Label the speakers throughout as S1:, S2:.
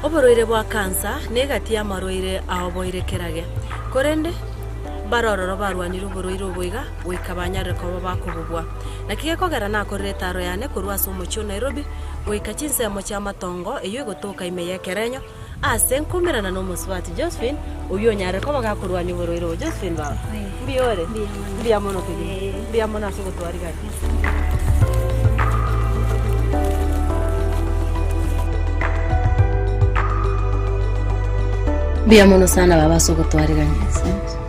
S1: Oborwaire bwa kansa negati y'amarwaire aoboire kerage, korende mbare ororo barwanire oborwaire obo iga goika banyarire koba bakobobua. Naki gekogera nakorire etaaro yane korwa ase omochie o Nairobi goika chinsemo chi'amatongo eyio egotoka ime y'ekerenyo ase nkomerana nomosubati Josephine oyio onyarire koba gakorwania oborwaire obo. Josephine baba, mbuya ore? Mbuya mono kegima. Mbuya mono ase ogotwarigania. Mbuya mono sana baba ase ogotwarigania.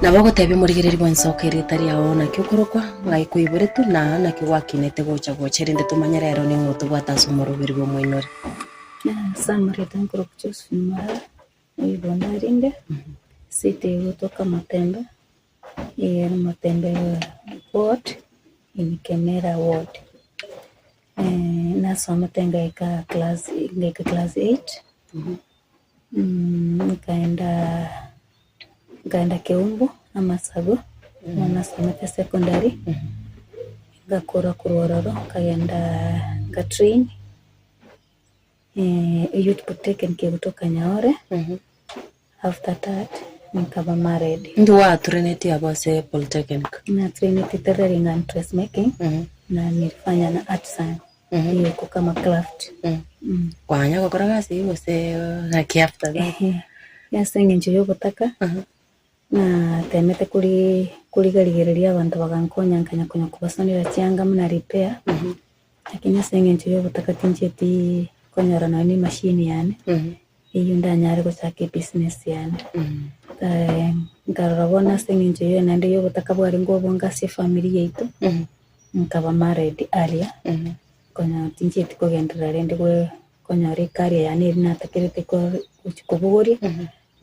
S1: Nabo ogotebia omorigereria bw'ensoko erieta riao naki okorokwa, ng'ai koiboretwe, na naki gwakinete gocha gocha erinde tomanye rero ning'o otobwate ase omoroberi bw'omoinore.
S2: Ase amarieta nkorokwa Josephine Morara, oibondo arinde, city egotoka Matembe, Ere Matembe ward in Kemera ward. Nasomete ngaika class ngaika class eight, nkaenda nkaenda Keumbu Amasago, nigo nasomete secondary, ngakora korwa ororo nkagenda nga train. Youth Polytechnic egotoka Nyaore, after that nkaba married.
S1: Inki gwaturenetie abwo ase Polytechnic?
S2: Natureneti tailoring and dressmaking na nilifanya na artisan eyeko kama craft.
S1: Kwanya gokora gasi eyio gose naki after that?
S2: Ehe, ase eng'encho ya obotaka natemete kori korigarigereria abanto bagankonya nkanya konya kobasonera chianga buna repair. Lakini ase engencho y'obotaka tincheti konyora nonya ne emachine yane, eyio ndanyare gochaka ebusiness yane. Nkarora bono ase eng'encho eyio naende y'obotaka bwarenge obonge ase efamiri yaito, nkaba married aria, konya tincheti kogenderera rende goe konyora ecareer yane eria natakerete ko gochi kobogoria,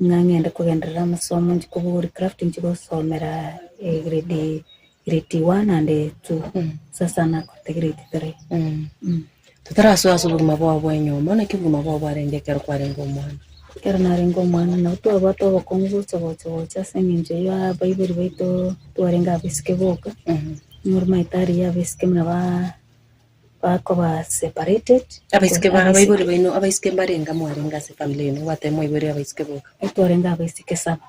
S2: ng'a ng'ende kogenderera amasomo nchi kobogoria craft nchi gosomera egrade Grade one and two, sasa nakorete grade three.
S1: Totarasoa ase obogima bwao bwa enyomba, naki obogima bwao bwarenge ekero kwarenge omwana?
S2: Ekero narenge omwana nabo twabwate obokong'u gocha gocha gocha ase eng'encho ya abaibori baito twarenge abaiseke boka, omorwmaete aria abaiseke buna ba bakoba separated.
S1: Abaiseke ba abaibori baino, abaiseke mbarenge mwarenge ase efamiri yaino, gwateba mwaibori abaiseke boka?
S2: Twarenge abaiseke saba,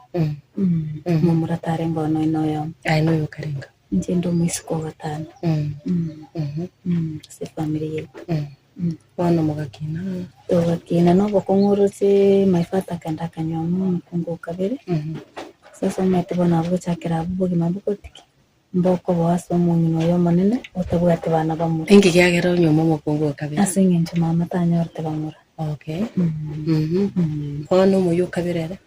S2: momura tarenge oo nonya oyomo.
S1: Aye noyo okarenga?
S2: Inche inde omoiseke o gatano ase efamiri yaito.
S1: Bono mogakina?
S2: Togakina na obokong'u oroche my father akagenda akanyuoma omokungu o kabere, sasa omanyete bono abwo gochakera abwo obogima mbogotiki. Mbokoboa ase omong'ina oye omonene otabwati bana bamura.
S1: Inki kiagera onyuome omokungu o kabere?
S2: Ase engencho mama tanyorete bamura.
S1: Okay. Mhm. Bono omoyio o kabere ere?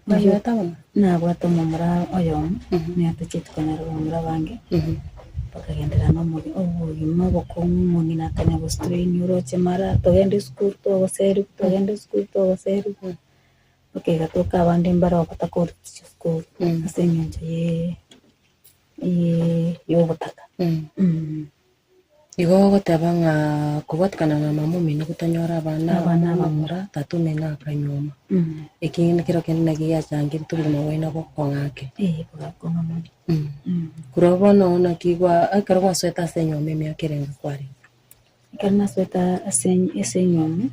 S1: Nabwate abamura?
S2: Nabwate omomura oyomo, nigo tochieti konyora abamura bange, bakagenderera na omogi obogima obokong'u omong'ina akanya gostrain oroche mara togende esukuru togoseriwa, togende esukuru togoseriwa. Okay gatoka abande mbare batakoreti chisukuru ase eng'encho ye ye yobotaka.
S1: Igo ogoteba ng'a kobwatekana na mama omino gotanyora abana
S2: Abana
S1: abamura, tata omino akanyuoma. Eki kero kende naki giachangerete obogima bwaino bokong'a ake.
S2: Eh, bogakong'a mono.
S1: Korwa bono naki gwa ekero gwasoete ase enyomba emiaka erenge kwarenge?
S2: Ekero nasoete ase ase enywomo,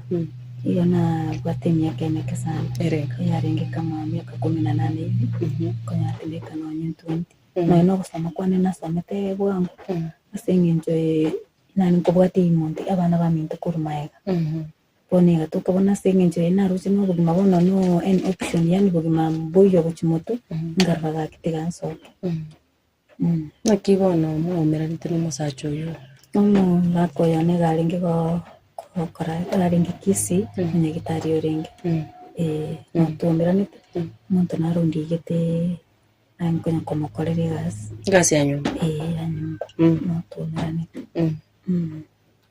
S2: igo nabwate emiaka emeke sana,
S1: Erenge?
S2: eyarenge kama miaka kumi na nane hivi, nkonyora tindeka nonye twenty. Nonye na ogosoma kwane nasomete bwango, ase eng'encho nare nkobwate omonto abana baminto korwa magega. Bono egatoka bono ase eng'encho eye naroche na obogima bono no any option yaani bogima mboiyo gochia motwe, nkarora gaki tiga nsoke.
S1: Naki bono mwaumeranete nomosacha oyio?
S2: Omogaka oyo nigo arenge gokora arenge Kisii, omonyagitari orenge. Natwaumeranete, omonto naro ondigete naye nkonya komokorera egasi.
S1: Egasi ya nyomba?
S2: Eeh ya nyomba, natwaumeranete.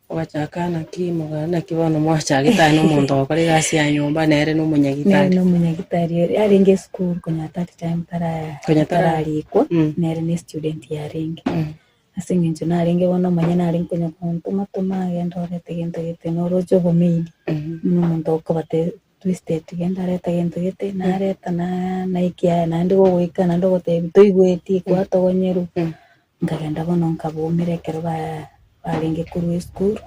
S1: Ogachaka naki moga naki bono mwachagete aye nomonto ogokora egasi ya nyomba nere
S2: Nere
S1: nomonyagitari.
S2: nomonyagitari ore arenge esukuru konya at that time tara
S1: Konya tara-
S2: tararikwa
S1: Mm.
S2: nere ne student yarenge.
S1: Mm.
S2: Ase eng'encho narenge bono omonyene arenge konya gontoma toma agende orete gento gete noroche obomaid buna omonto okoba te twisted genda arete gento gete nareta na naikia naende gogoika naende ogotebi toigweti gwatogonyerwa. Nkagenda bono nkaboumera ekero ba barenge korwa esukuru.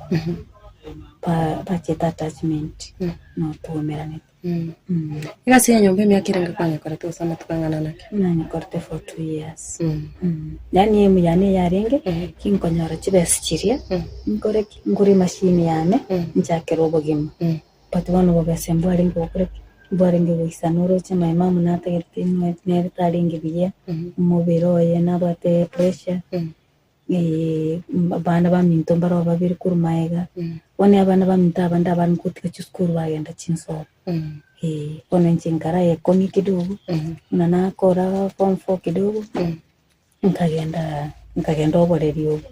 S2: bachete attachment notwomeranete.
S1: Egasi ya nyomba emiaka erenge kwanyekorete gose amatuko ang'ana naki?
S2: Nanyekorete for 2 years. Yaani aim yane eyarenge, kinkonyora chibesa chiria, nkore ki? Ngore emachine yane, nchakere obogima. But bono obobesa mbwarenge gokora ki? Mbwarenge goisana oroche my mum natagete nere tarenge buya, omobere oye nabwate pressure, abana baminto mbaro babere korwa magega, bono abana baminto abande abare gotiga chisukuru bagenda chinsobo. Bono inche nkara ekoni kidogo, buna nakora form four kidogo, nkagenda nkagenda oboreri obo,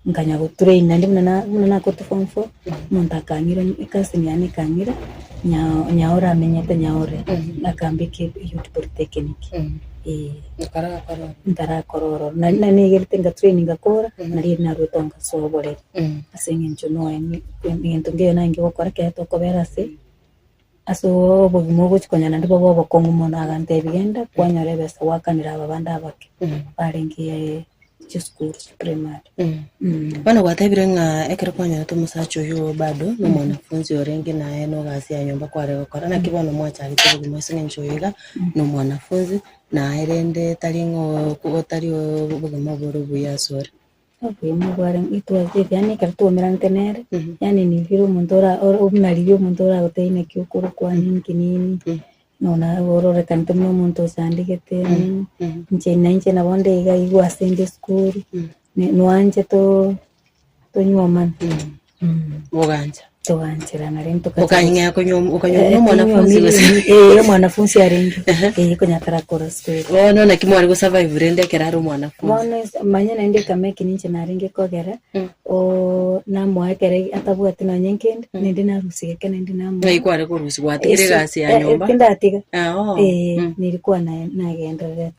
S2: nkanya gotrain naende buna na buna nakorete form four, omonto akang'ira ecousin yane ekang'ira nyaore amenyete nyaore, akambeka youth polytechnic, ntarakora ororo. Nari nanegerete ngatrain ngakora, nari naruete ngasoa oboreri, ase eng'encho noe egento nkeiyo narenge gokora ekero tokobera ase ase obogima ogochi konya naende bobe obokong'u mono, agantebia genda kwanyora ebesa gwakanera aba bande abake barenge chisukuru chiprimary.
S1: Bono gwatebire ng'a ekero kwanyorete omosacha oyio oo bado na omwanafunzi orenge naye na egasi ya nyomba kware gokora, naki bono mwachagete obogima ase eng'encho oyo iga na omwanafunzi, naye rende tari ng'a otari obogima obore obuya asore.
S2: Obogima bware yaani ekero twaumeranete nere, yaani nibire omonto ora buna riria omonto oragotebie naki okorokwa ninki nini, nona ororekanete buna omonto ochandegete nini, inche nainche nabo nde iga igwa ase inde esukuru, noanche tonyuomane.
S1: Bogancha.
S2: Togancherana rende togacha
S1: Okang'ea konyuom okanyuomwa na omwanafunzi gose?
S2: Eh, omwanafunzi arenge eh, konya tarakora sukuru.
S1: Bono naki mware gosurvive rende ekero are omwanafunzi?
S2: Bono manya naende ekameki ninche narenge kogera oo namoa ekere atabwati nonye nkende, naende narusia geke naende namoa.
S1: Ng'ai kware korusia gwatigire egasi ya nyomba?
S2: Tindatiga,
S1: Ah, oo.
S2: eh, nilikuwa nagendererete.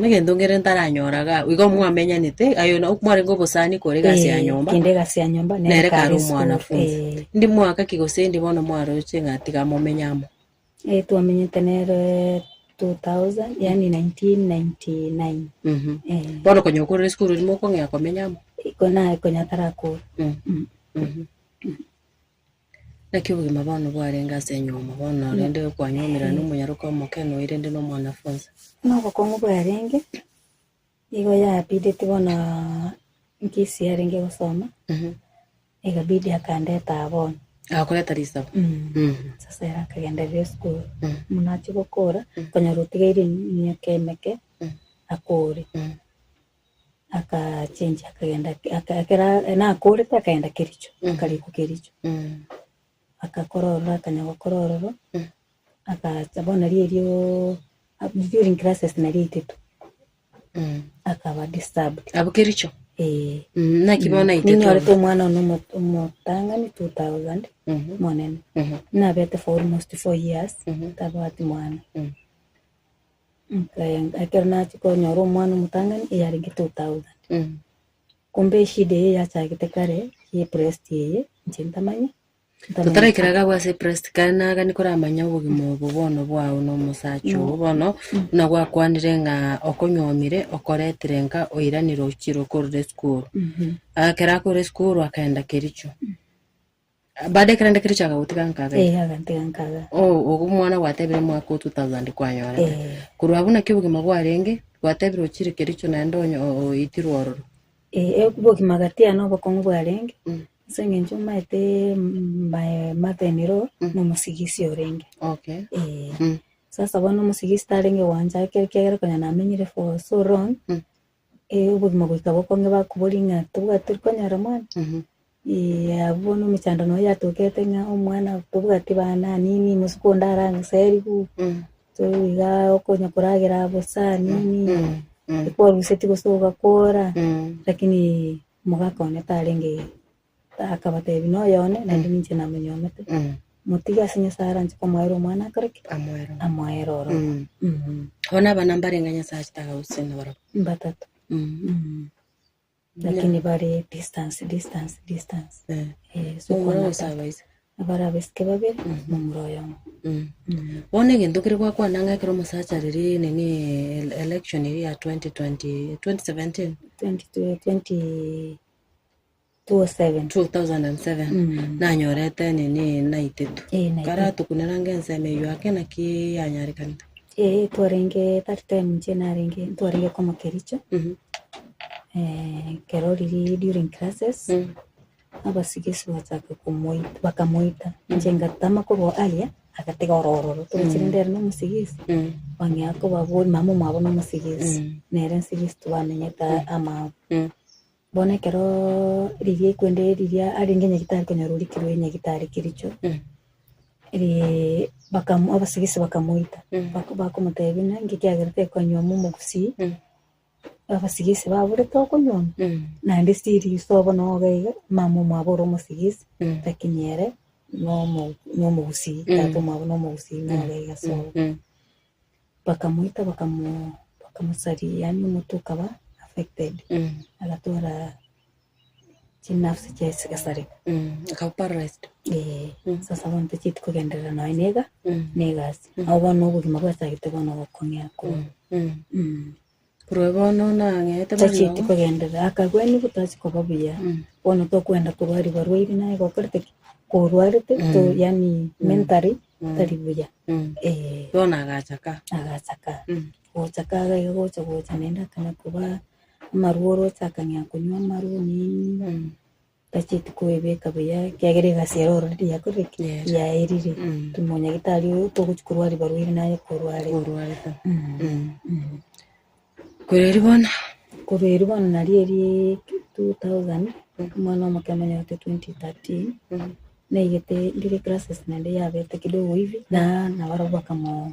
S1: Egento nkere ntaranyora iga, igo mwamenyanete, aye na mwarenge obosani kore egasi ya nyomba,
S2: Kende egasi ya nyomba,
S1: nere
S2: nere
S1: kare
S2: kare esukuru,
S1: omwanafunzi. Ndi mwaka ki gose ndi bono mwaroche ng'a tiga momenye amo?
S2: Twamenyete nere 2000 yaani 1999.
S1: Bono konya okorire esukuru riria mokong'ea komenya amo?
S2: Iko konya tarakora.
S1: Naki obogima bono bwarenge ase enyomba, bono rende kwanyuomerana nomonyaroka omoke noyo rende nomwanafunsi.
S2: Nobokong'u bwarenge, igo yabideti bono nkisi yarenge gosoma, ekabidi akandeta aa bono.
S1: Agakoreta risabo.
S2: Sasa ere akagenderera esukuru, buna achia gokora, okonyora otigaire emiaka emeke, akore. Akachenji akagenda ekero nakorete akagenda Kericho, akarikwa Kericho. Agakora ororo akanya gokora ororo, agacha bono nario erio during classes nario aitete, akaba disturbed.
S1: Abwo Kericho?
S2: Eeh.
S1: Naki bono aitete
S2: Ninyorete omwana one omotang'ani 2000, monene, nabete for almost 4 years ntabwati mwana. Ekero nachia konyora omwana omotang'ani eyarenge 2000. Kumbe eshida eye yachagete kare ye breast eye inche ntamanye, ntamanyete.
S1: Totaraikera iga abwo ase breast kare nagani koramanya obogima obo bono bwao na omosacha oo bono, buna gwakwanire ng'a okonyuomire okoretire nka oiranire ochire okorire esukuru. Ekero akorire esukuru akaenda Kericho. Baada ekero aende Kericho akagotiga nka agaika.
S2: Eh, agantiga nka iga.
S1: Oh, ogo omwana gwatebire omwaka o 2000 kwanyorete.
S2: Eh.
S1: Korwa abwo naki obogima bwarenge, gwatebire ochire Kericho naende onye oitirwe ororo.
S2: Eh, obogima gati yane obokong'u bwarenge, ase eng'encho omanyete my mother in law nomosigisi orenge.
S1: Okay.
S2: Eh, sasa bono omosigisi tarenge gwancha ekiagera konya namenyire for so long, obogima goika bokong'e bakoboria ng'a tobwati tori konyora mwana, abwo bono emechando noyo yatokete ng'a omwana tobwati bana nini mosike onde arangseriwu, iga okonya koragera bosa nini, ekwaruseti gose ogakora, lakini omogaka one tarenge akabatebia noyone naende ninche namonyomete, motige ase Nyasaye aranche komoera omwana akore ki?
S1: Amoere.
S2: Amoere ororo.
S1: Bono abana mbarenge Nyasaye achete agagusina barabwo.
S2: Mbatato. Lakini bare distance distance distance. Eh, so
S1: Momura
S2: kwana
S1: gose abaise?
S2: Bare abaiseke babere, momura oyomo.
S1: Bono egento kere gwakwana ng'a ekero omosacha riria nini election eria ya 2020 2017?
S2: 20 20. 2007.
S1: 2007
S2: Mm.
S1: nanyorete nini naitetwe.
S2: Eh, naitetwe.
S1: Karatokunera nge ensemo eywo ake naki yanyarekanete?
S2: Eh, twarenge that time inche narenge ntwarenge komo Kericho.
S1: Mhm.
S2: Ekero riria during classes,
S1: Mm.
S2: abasigisi bachaka komoita bakamoita, inche ngatama korwa aria, agatiga ororo toroche rende ere nomosigisi,
S1: Mm.
S2: bang'ea kobabori mama omwabo nomosigisi,
S1: Mm.
S2: nere nsigisi tobamenyete amo abwo.
S1: Mm.
S2: Bono ekeroo riria ekwende riria arenge nyagitari konyora orikirwe nyagitari Kericho,
S1: Mm.
S2: rii bakamo abasigisi bakamoita,
S1: Mm.
S2: bako bakomotebia ng'a inki kiagerete ekonyuoma omogusii,
S1: Mm.
S2: abasigisi baborete okonyuoma,
S1: Mm.
S2: naende serious obo nogo iga, mama omwabo ore omosigisi,
S1: Mm.
S2: lakini ere nomo nomogusii,
S1: Mm.
S2: tata omwabo nomogusii nogo iga so.
S1: Mm.
S2: Bakamoita bakamo bakamosaria yaani omotwe okaba affected,
S1: Mm.
S2: agatwara chinafsi chiaye chigasareka.
S1: Mm. Akaba paralyzed.
S2: Eh,
S1: Mm.
S2: sasa bono tochieti kogenderera nonya na iga
S1: Mm.
S2: na egasi. Nabo bono obogima bwachagete bono gokong'ea korwa.
S1: Mm.
S2: Mm.
S1: Korwa bono nang'ete
S2: Tachieti
S1: mariogo.
S2: kogenderera akagwenia gotachia koba buya.
S1: Mm.
S2: Bono tokwenda korwari barwaire naye gokorete ki? Korwarete to
S1: Mm.
S2: yaani mentally
S1: Mm.
S2: tari buya.
S1: Mm.
S2: Eh,
S1: Bono agachaka.
S2: agachaka.
S1: Mm.
S2: Gochaka iga iga gocha gocha naende akanya koba amarwa oroche akang'ea konywa amarwa nini.
S1: Mm.
S2: Tachieti koebeka buya ekiagera egasi ere already yakorire ki?
S1: Yes.
S2: Yaerire.
S1: Mm.
S2: Monyagitari oyo togochi korwari barwaire naye korwarete.
S1: Korwarete.
S2: Mm.
S1: Mm.
S2: Mm.
S1: Korwa erio bono.
S2: Korwa erio bono nario erii 2000, omwana omoke amenyete 2013,
S1: Mm.
S2: naigete ndire classes naende yabete kidogo hivi, na nabarabwo bakamo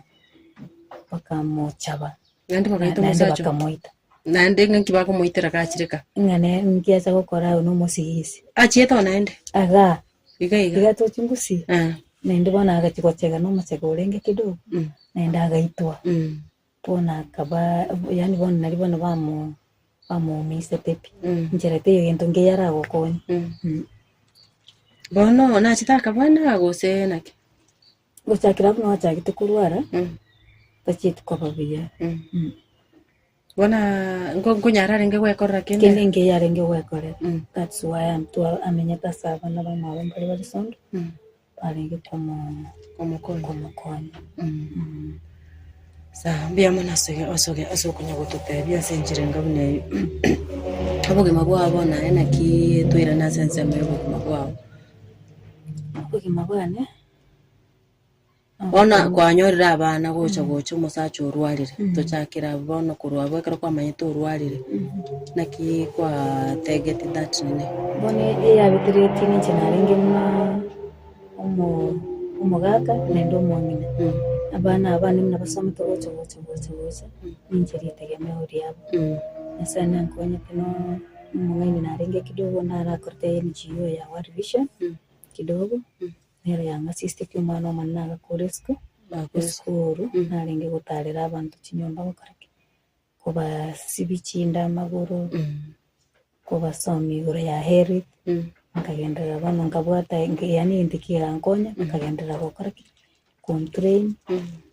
S2: bakamochaba.
S1: Naende bagaita
S2: Naende
S1: omosacha.
S2: bakamoita.
S1: Naende ng'aki bakomoitera gachire ka?
S2: Ng'a ne nkiacha gokora aye nomosigisi.
S1: Achiete oo naende?
S2: Agaa.
S1: Iga iga.
S2: Iga tochi ngusii.
S1: Eh.
S2: Naende bono agachia gochega nomochega orenge kidogo,
S1: Mm.
S2: naende agaitwa.
S1: Mm.
S2: Bono akaba yaani bono naria bono bamo bamoumisete pi.
S1: Mm.
S2: Inchera teiyo gento nkeiyo aragokonye.
S1: Mm.
S2: Mm.
S1: Bono nachete akabana gose naki?
S2: Gochakera abwo nachagete korwara,
S1: Mm.
S2: tachieti koba buya.
S1: Mm.
S2: Mm.
S1: Bono nko- nkonyara arenge gwekorera kende?
S2: Kende nkeiyo arenge gwekorera.
S1: Mm.
S2: That's why I'm twa amenyete ase abana bamwabo mbare bare songa,
S1: Mm.
S2: barenge komo
S1: Komokonya.
S2: komokonya.
S1: Mm.
S2: Mm.
S1: Sawa, mbuya mono ase ase ase okonya gototebia ase enchera enga buna eyio. Obogima bwao bono aye naki toirane ase ensemo ya obogima bwao.
S2: Obogima bwane.
S1: Bono kwanyorire abana gocha gocha omosacha orwarire, tochakere abwo bono korwa abwo ekero kwamanyete orwarire, naki kwategeti that nini?
S2: Bono eyabetereretie ninche narenge buna omo omogaka naende omong'ina. Abana aba bane buna basomete gocha gocha gocha gocha, ninche ritegemeo riabo. Nyasaye nankonyete no omong'aini narenge kidogo narakorete NGO ya World Vision kidogo. Nero yang'asiseti omwana omonene agakora esiko, esukuru, narenge gotarera abanto chinyomba gokora ki? Kobasibia chinda amagoro, kobasomia igoro ya health, nkagenderera bono nkabwata yaani egento kegankonya, nkagenderera gokora ki? Kontrain,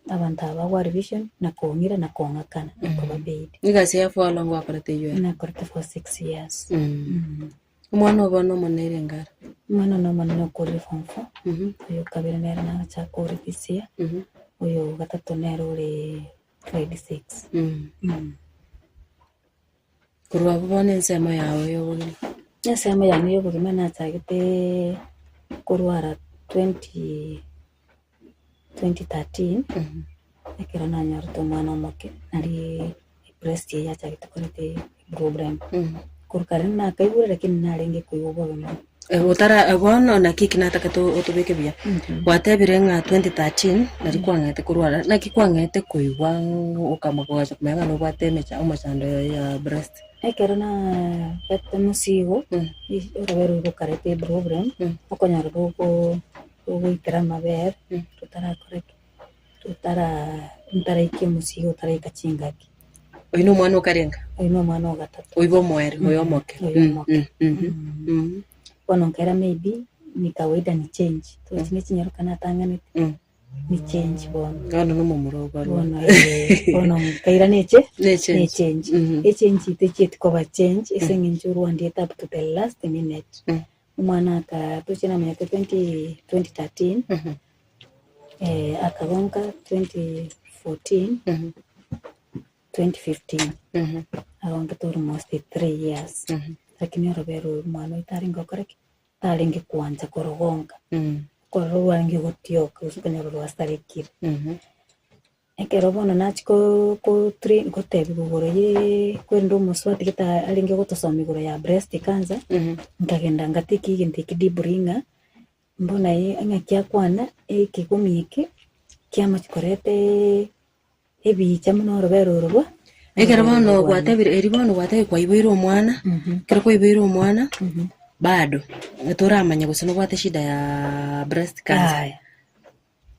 S2: abanto aba ba World Vision, na kong'ira na kong'akana, na koba paid.
S1: Egasi ya for how long gwakorete eywo ere?
S2: Nakorete for 6 years.
S1: Omwana obo bono omonene ere engare?
S2: Omwana one omonene okorire form four, oyo okabere nere nagochaka ore this year, oyo ogatato nere ore grade six.
S1: Korwa abwo bono ensemo yao ya obogima?
S2: Ensemo yane ya obogima nachagete korwara 20 2013, ekero nanyorete omwana omoke, nari breast eye yachagete koreta eproblem. Korwa kare nakaigure lakini narenge koigwa bobe mono.
S1: Otara bono naki eki natagete otobeke buya, gwatebire ng'a 2013 nari kwang'ete korwara, naki kwang'ete koigwa okama kogacha komanya ng'a nobwate emecha omochando ya breast?
S2: Ekero nabete mosigo, orobere orwo rokareta eproblem, okonyora rogo rogoitera amabere, rotarakora ki? Rotara ntaraikia omosigo otaraika chingaki.
S1: Oyio na omwana okarenga?
S2: Oyio na omwana o gatato.
S1: Oyio omoerio, oyo omoke.
S2: Oyo omoke. Bono nkaira maybe ni kawaida ni change, tochi ne chinyaroka natang'anete. Ni change bono.
S1: Bono na omomura obarwa.
S2: Bono eh, bono nkaira neche
S1: Ne change.
S2: ne change.
S1: Mhm.
S2: Echange techieti koba change ase eng'encho orwandiete up to the last minute.
S1: Mm.
S2: Omwana aka tochia namanyete 20 2013
S1: Mhm.
S2: eh, akagonka 2014
S1: Mhm.
S2: 2015
S1: Mhm.
S2: agonkete almost 3 years.
S1: Mhm.
S2: Lakini orobere oru omwana oito arenge gokora ki? Tarenge koancha korogonka.
S1: Mm.
S2: Korora rwarenge gotioka gose okonyora rwasarekire.
S1: Mhm.
S2: Ekero bono nachia ko- ko train gotebiwa igoro ye kwerende omosubati gete arenge gotosomia igoro ya breast cancer,
S1: Mhm.
S2: nkagenda ngatake egento eke deeply ng'a mbuna ye ng'aki akwana ekegomi eke kiamachi koreta ebicha buna orobere oro bwa
S1: Ekero bono gwatebire eri bono gwatebire kwaiboire omwana, ekero kwaiboire omwana, bado toramanya gose nobwate eshida ya breast cancer.
S2: Aya.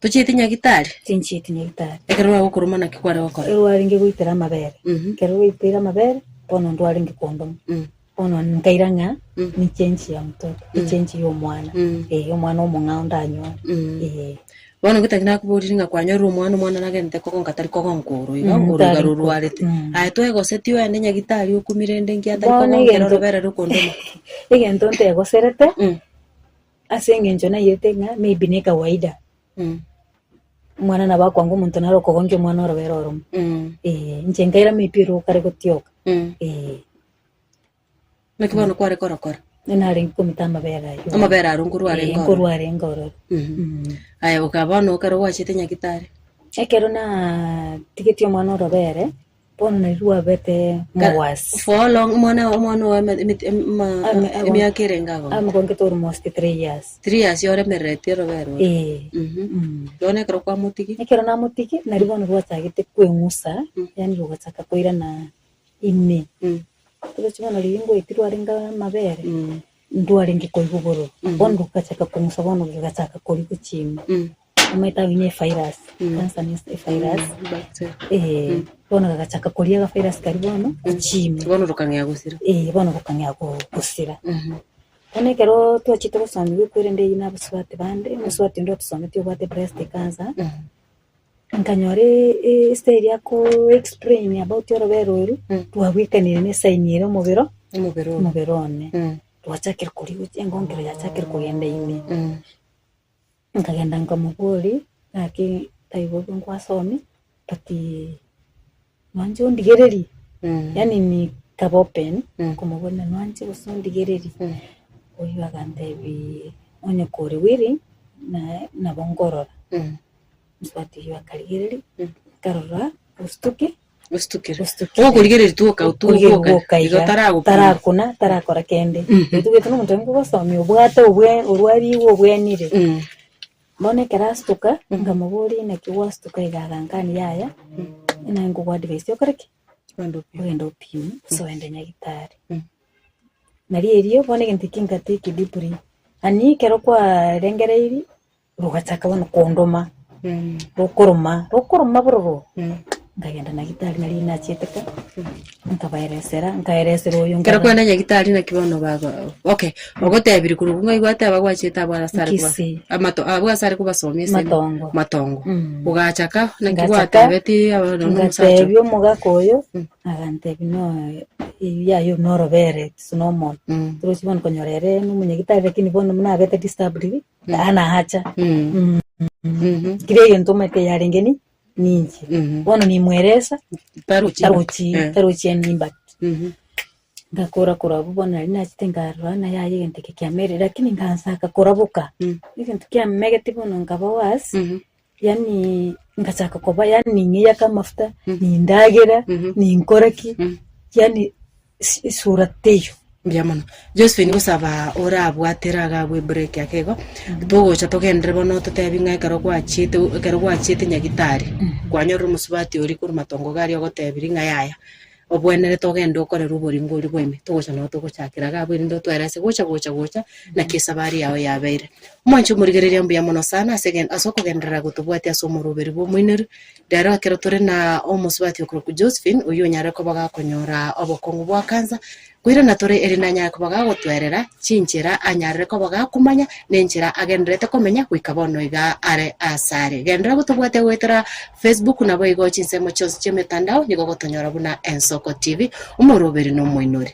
S1: Tochieti nyagitari?
S2: Tinchieti nyagitari.
S1: Ekero rwagokoroma naki kware gokora?
S2: Ekero rwarenge goitera amabere,
S1: Mhm.
S2: ekero rwaiteire amabere, bono ndwarenge kondoma.
S1: Mm.
S2: Bono nkaira ng'a
S1: Mm.
S2: ni change ya mtoto, ni change ya omwana,
S1: Mm.
S2: eh, omwana omong'ao ndanyore,
S1: Mm.
S2: eh.
S1: Bono gotaki nakoborire ng'a kwanyorire omwana, omwana nagenderete kogonka tari kogonka oro iga,
S2: Mm,
S1: oro iga
S2: tari ko-
S1: rorwarete.
S2: mm.
S1: Aye twegosetie oende nyagitari okumire rende nki atari
S2: Bono
S1: kogonkera
S2: egento
S1: orobere rokondoma.
S2: egento ntegoserete,
S1: Mm.
S2: ase eng'encho naiyete ng'a maybe ne kawaida,
S1: Mm.
S2: omwana nabo akwanga omonto naro okogonkia omwana orobere oromo,
S1: Mm.
S2: eh, inche nkaira maybe ero kare gotioka,
S1: Mm.
S2: eh.
S1: Naki bono kware korokora?
S2: Nere narenge komita amabere ayio.
S1: Amabere aro nkorwa arenge
S2: Eh,
S1: ororo?
S2: nkorwa arenge ororo.
S1: Mhm.
S2: Mm.
S1: Aya boka bono ekero gwachete nyagitari?
S2: Ekero natigetie omwana orobere, bono nari rwabete mogwasi.
S1: For how long omwana omwana oye eme- emeti- ema-
S2: Ame- ago-
S1: emiaka erenge ago?
S2: Amogonkete almost 3 years.
S1: 3 years oremereretie orobere oro?
S2: Eh.
S1: Mhm.
S2: Mm.
S1: Bono ekero kwamotigia?
S2: Ekero namotigia, nari bono rwachagete kweng'usa,
S1: Mm.
S2: yaani rogachaka koirana ime.
S1: Mm.
S2: Torochi bono riria ngoeti rwarenge amabere,
S1: Mm.
S2: ndwarenge koigwa bororo.
S1: Mhm.
S2: Bono rogachaka kong'usa bono rogachaka korigwa chiime. Omanyete abwo ne evirus,
S1: Mm.
S2: cancer ne evirus.
S1: Bacteria.
S2: Eh,
S1: Mm.
S2: bono gagachaka koria agavirus karia bono gochiime.
S1: Bono rokang'ea gosira.
S2: Eh, bono rokang'ea go- gosira.
S1: Mhm.
S2: Bono ekero twachete gosomigwa ekwerende eyio na abasubati bande, omosubati onde otosometie obwate breast cancer,
S1: Mhm.
S2: Nkanyora estyle ako explain about orobere oru,
S1: Mm.
S2: rwagwekanire ne esign ere omobere
S1: Omobere oo.
S2: omobere one.
S1: Mm.
S2: Rwachakire koria gochia engongero yachakire kogenda ime.
S1: Mm.
S2: Nkagenda nkamoboria, gaki taibo bobe nkwasomi, but nwanche ondigererie,
S1: Mm.
S2: yaani nikaba open,
S1: Mm.
S2: nkomoboria ng'a nwanche gose ondigererie.
S1: Mm.
S2: Oyio agantebia onye kore willing, naye nabo nkorora.
S1: Mm.
S2: Mosubati oyio akarigereria, akarora ostuki,
S1: Ostuki.
S2: Ostuki.
S1: Okorigereria twoka
S2: Okorigereria
S1: twoka
S2: gwoka
S1: igo
S2: iga,
S1: taragokuna.
S2: tarakuna tarakora kende.
S1: Mhm.
S2: Etugete nomonto oyo nkogosomia obwate obwe orwariwe obwenire.
S1: Mm.
S2: Bono ekero astuka, nkamoboria naki gwastuka iga agankania yaya, naye nkogo advise okore ki?
S1: Ogende opime.
S2: Ogende opime gose ogende nyagitari.
S1: Mm.
S2: Nario erio bono egento eke ngatake deeply, ani ekero kwarengereirie. Rogachaka bono kondoma, rokoroma, rokoroma bororo. Nkagenda nyagetari nario nachiete ka, nkabaeresera, nkaeresera oyo
S1: Ekero
S2: nkara
S1: kwenda nyagetari naki bono bago okay, ogotebirie korwa ng'ai gwateba gwachete abwo ase are koba
S2: Kisii.
S1: amato abwo ase are kobasomia ase
S2: Matongo.
S1: matongo.
S2: Mm.
S1: Ogachaka naki
S2: Ngachaka,
S1: gwatebetie abana na omosacha oo.
S2: ngatebia omogaka oyo, agantebia no eyio yaye norobere gose nomoyo.
S1: Mm.
S2: Torochi bono konyora ere nomonyagitari lakini bono buna abete disturbed. Anahacha.
S1: Mm. Mhm.
S2: Kira egento omanyete yarenge ni ninche.
S1: Mhm.
S2: Bono nimweresa
S1: Tarochi.
S2: tarochi
S1: Eh.
S2: tarochi any impact.
S1: Mhm.
S2: Ngakora korwa abwo bono nari nachete nkarora ng'a yaya egento eke kiamerire lakini nkansaka koraboka.
S1: Mm.
S2: Egento kiamegete bono nkaba worse,
S1: Mhm.
S2: yaani ngachaka koba yaani ning'eyaka amafuta,
S1: Mm.
S2: nindagera,
S1: Mhm.
S2: ninkora ki,
S1: Mm.
S2: yaani esura teiyo.
S1: Mbuya mono. Josephine gosaba orabwatera iga abwo ebreak ake igo, togocha togenderere bono ototebi ng'a ekero gwachiete ekero gwachiete nyagitari, kwanyorire omosubati oria korwa matongo iga aria ogotebirie ng'a yaya, obwenerete ogende okorere oboringo oria bwa ime, togocha nabo togochakera iga abwo erinde otoerese gocha gocha gocha, naki esabari yao yabeire. Omwanchi omorigereria mbuya mono sana ase egen ase okogenderera gotobwatia ase omoroberi bwa omoineru, Rero ekero tore na omosubati okorokwa Josephine, oyio onyare koba gakonyora obokong'u bwa cancer,
S3: Koirana tore ere nanyare koba gagotwerera chinchera anyarire koba gakomanya, na enchera agendererete komenya goika bono iga are asare. Genderera gotobwatia goetera Facebook naboigo chinsemo chionsi chi'emetandao nigo ogotonyora buna Ensoko TV, omoroberi na omoinori.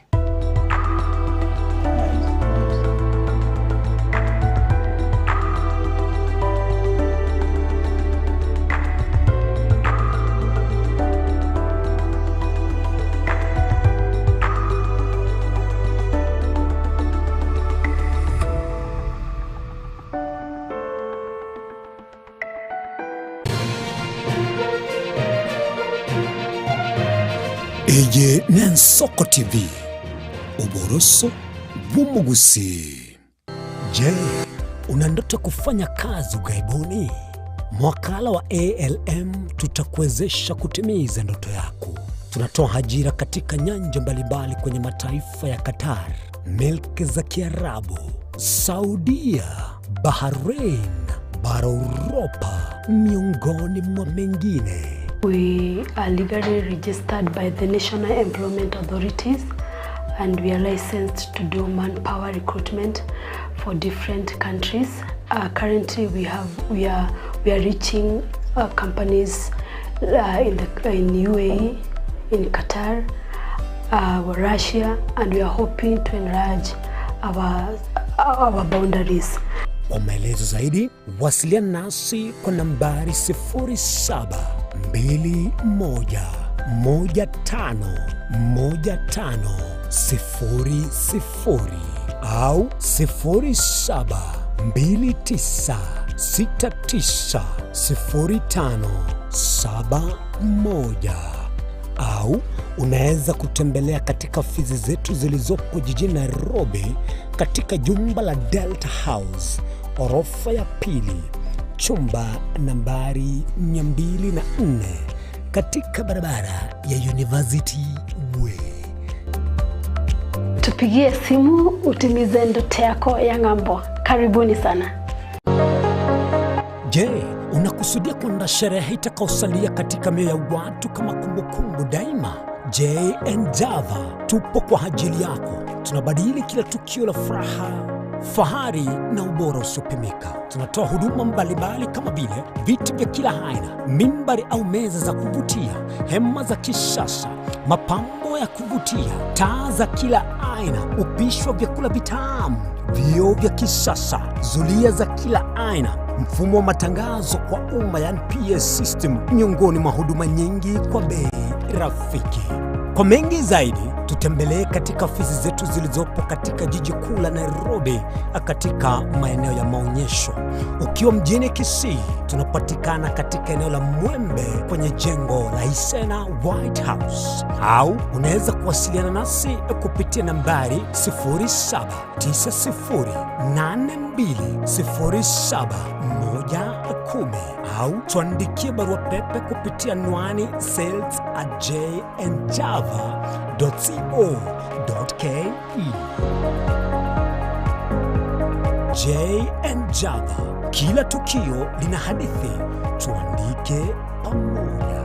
S4: Eye n'Ensoko TV, oboroso bw'omogusii. Je, una ndoto ya kufanya kazi ughaibuni? Mwakala wa ALM tutakuwezesha kutimiza ndoto yako. Tunatoa ajira katika nyanja mbalimbali kwenye mataifa ya Qatar, milki za Kiarabu, Saudia, Bahrain, bara Uropa, miongoni mwa mengine.
S5: We are legally registered by the National Employment Authorities and we are licensed to do manpower recruitment for different countries. Currently we have we are we are reaching companies in the in UAE, in Qatar, Russia and we are hoping to enlarge our our boundaries.
S4: Kwa maelezo zaidi wasiliana nasi kwa nambari 0721151500 au 0729690571 au unaweza kutembelea katika ofisi zetu zilizopo jijini Nairobi katika jumba la Delta House orofa ya pili chumba nambari 204 katika barabara ya University Way.
S5: Tupigie simu utimize ndoto yako ya ng'ambo. Karibuni sana.
S4: Je, unakusudia kuandaa sherehe itakayosalia katika mioyo ya watu kama kumbukumbu daima? JN Java tupo kwa ajili yako. Tunabadili kila tukio la furaha, fahari na ubora usiopimika. Tunatoa huduma mbalimbali kama vile viti vya kila aina, mimbari au meza za kuvutia, hema za kisasa, mapambo ya kuvutia, taa za kila aina, upishi wa vyakula vitamu, vioo vya kisasa, zulia za kila aina, mfumo wa matangazo kwa umma yani PS system, miongoni mwa huduma nyingi kwa bei rafiki. Kwa mengi zaidi, tutembelee katika ofisi zetu zilizopo katika jiji kuu la Nairobi, katika maeneo ya maonyesho. Ukiwa mjini Kisii, tunapatikana katika eneo la Mwembe kwenye jengo la Isena White House, au unaweza kuwasiliana nasi kupitia nambari 0790820710 au tuandikie barua pepe kupitia anwani sales at jnjava.co.ke. JN Java, kila tukio lina hadithi, tuandike pamoja.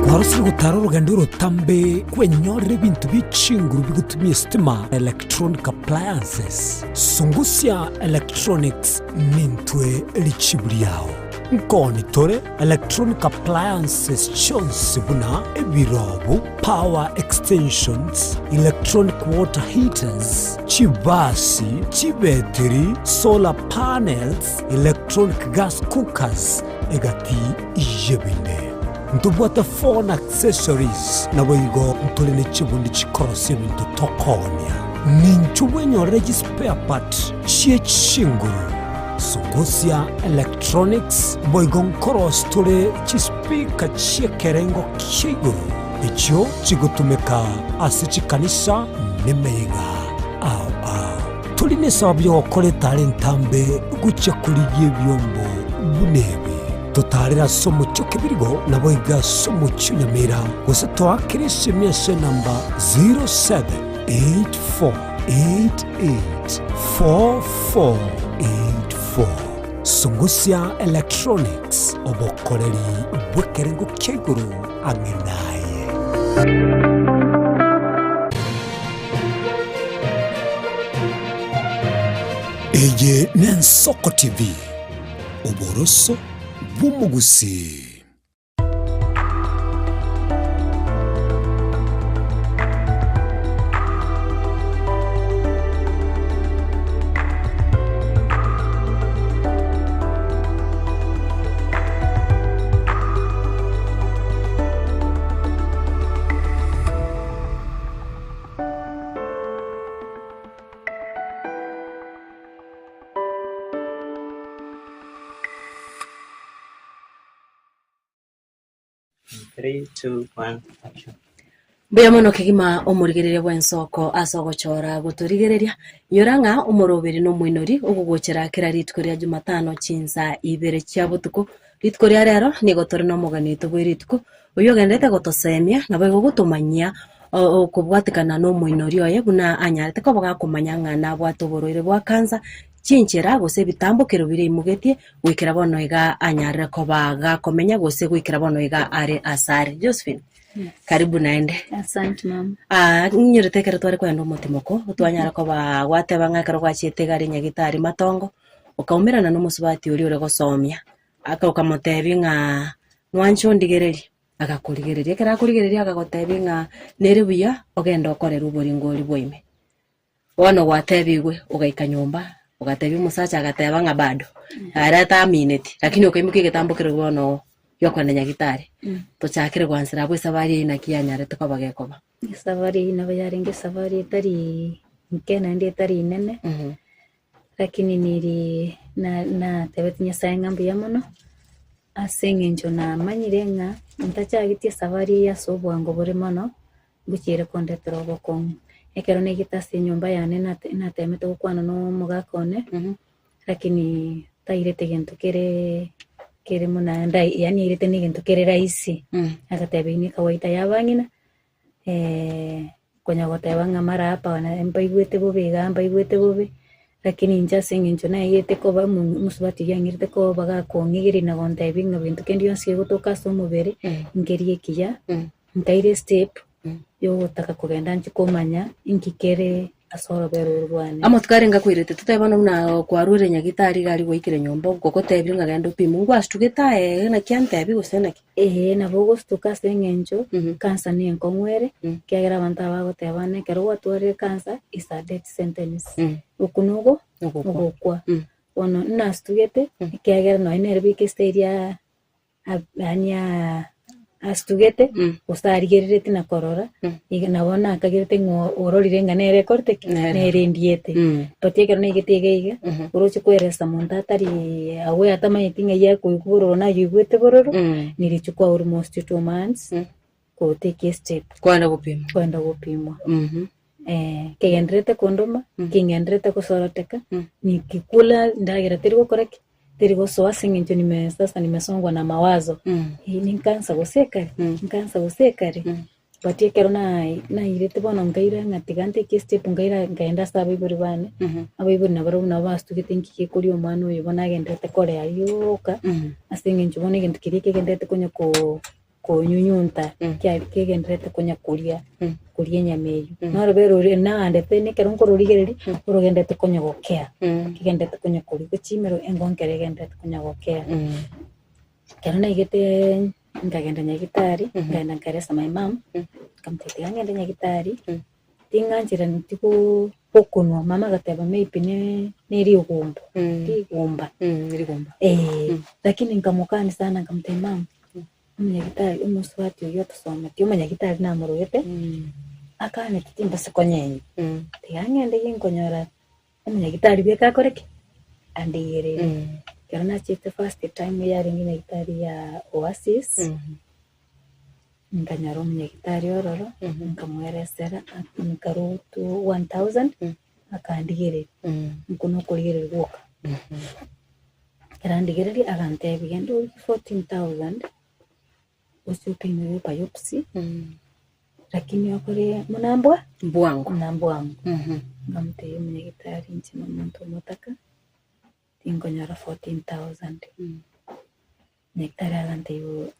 S4: Kwarosire gotara orogendo orotambe kwenyorera ebinto bie chinguru bigotumia estima, electronic appliances. Sungusia Electronics nintwe richibu riao. Nkoni tore electronic appliances chionsi buna ebirobu, power extensions, electronic water heaters, chibasi, chibetiri, solar panels, electronic gas cookers, egati y'ebinde. Ntobwate phone accessories, naboigo ntore ne chibundi chikorosia ebinto tokoonia. Ninchu bwenyorere chispare part chie chinguru. Sungusia Electronics boigo nkorosia tore chispeaker chi'ekerengo kia igoro echio chigotumeka ase chikanisa nemeyega ao ao. Tori nesababu y'ogokora etara entambe gochia korigia ebiombo buna ebi. Totaarere ase omochie o Kebirigo, naboigo ase omochie o Nyamira, gose toakere esemi ase enamba 0784884484. Sungusia Electronics, obokoreri bw'ekerengo kia igoro ang'e naye. Eye n'Ensoko TV, oboroso bw'omogusii.
S6: Three, two, one, action.
S1: Mbuya mono kegima omorigereria bw'ensoko ase ogochora gotorigereria. Inyora ng'a omoroberi na omoinori ogogochera kera rituko ria Jumatano chinsa ibere chia botuko. Rituko ria rero nigo tore na omogeni oito bwe rituko, oyio ogenderete gotosemia naboigo gotomanyia okobwatekana na omoinori oye buna anyarete koba gakomanya ng'a nabwate oborwaire bwa cancer, chinchera gose ebitambokero biria aimogetie goikera bono iga anyarire koba gakomenya gose goikera bono iga are asare. Josephine. Karibu naende.
S2: Asante mama.
S1: Ah, ng'inyorete ekero tware kogenda omotimoko, twanyara koba gwateba ng'a ekero gwachiete egari nyagitari matongo, okaumerana na omosubati oria ore gosomia, aka okamotebia ng'a mwanche ondigererie, agakorigereria. Ekero akorigereria agagotebia ng'a nere buya ogende okorerwe oboringo oria bwa ime. Bono gwatebigwe, ogaika nyomba, ogatebia omosacha agateba ng'a bado, ere tamineti, lakini okaimokia egetambo keria bono giokogenda nyagitari, tochakere gwansera abwo esabari eyio naki yanyarete koba gekoba.
S2: Esabari eyio nabo yarenge esabari etari nke naende etari inene, lakini niri na- natebetie Nyasaye ng'a mbuya mono, ase eng'encho namanyire ng'a ntachagetie esabari eye ase obwango bore mono, Ngochiere kondetera obokong'u. Ekero naigete ase enyomba yane nate natemete gokwana na omogaka one, lakini tairete gento kere kere buna ndai yaani airete na egento kere rahisi. Agateba eyio ne kawaida ya abang'ina, konya goteba ng'a mara hapa na mbaigwete bobe igaa mbaigwete bobe, lakini inche ase eng'encho naigete koba omo- omosubati oyio ang'irete koba gakong'igeria na gontebia ng'a gento kende gionsi kegotoka ase omobere, nkeria ekiya. Nkaira estep yogotaka kogenda nchie komanya inki kere ase orobere oro rwane.
S1: Amatuko arenge akoirete, totebe bono buna kwarure nyagitari iga aria gwaikire nyomba ogotebirie ng'a genda opimwe, ngwasitugete aye naki antebi gose naki?
S2: Eeh nabo ogostuka ase eng'encho cancer ne enkong'u ere, ekiagera abanto aba bagoteba buna ekero gwatwarire cancer is a death sentence, okwo nogo ogokwa. Bono nasitugete ekiagera nonye nere bweka estyle ya yaani asitugete gose arigereretie na korora, iga nabo nakagerete ng'a ororire ng'a nere ekorete ki? Nere endiete. But ekero naigete iga iga, oroche koeresa monto atari aware atamanyeti ng'ai akoigwa bororo naye oigwete bororo, nirichukua almost 2 months gotake estep
S1: Kwenda gopimwa.
S2: kwenda gopimwa. Kegendererete kondoma, king'endererete gosoroteka, nikikula ndagera teri gokora ki? Teri gosoa ase eng'encho nime sasa nimesongwa na mawazo, eye ninkansa gose ekare, nkansa gose ekare, but ekero naye nairete bono nkaira ng'a tiga ntake estep nkaira nkaenda ase abaibori bane, abaibori nabarabwo nabo basugete nki gekoria omwana oyo bono agendererete korea rioka, ase eng'encho bono egento keria kegendererete konya koo. konyunyunta kia kegendererete konya koria koria enyama eyio. Norobere roria naandete nekero nkororigereria orogendererete konya gokea, kegendererete konya koria gochimero engonkero egendererete konya gokea. Ekero naigetee nkagenda nyagitari, nkaenda nkaresa my mum, nkamotebia tiga ngende nyagitari, ting'anchera ntigoo gokunwa, mama agateba maybe ne nerigumba, rigumba, eh, lakini nkamokani sana nkamotebia mum. Omonyagitari omosubati oyio otosometie, omonyagitari namorogete, akaneti timbasa konyenya, tiga ng'ende ginkonyora omonyagitari bweka akore ki? Andigerere. Ekero nachete first time yarenge nyagitari ya Oasis, nkanyora omonyagitari ororo, nkamoeresera, nkarwa two one thousand, akandigereria, okwo nokorigereria gwoka. Ekero andigereria agantebia genda origie 14,000 oche opime biopsy lakini okore buna mbwa
S1: Mbwango.
S2: buna mbwango. Nkamotebia omonyagitari inche nomonto omotaka. Inkonyora 14,000. Nyagetari agantebia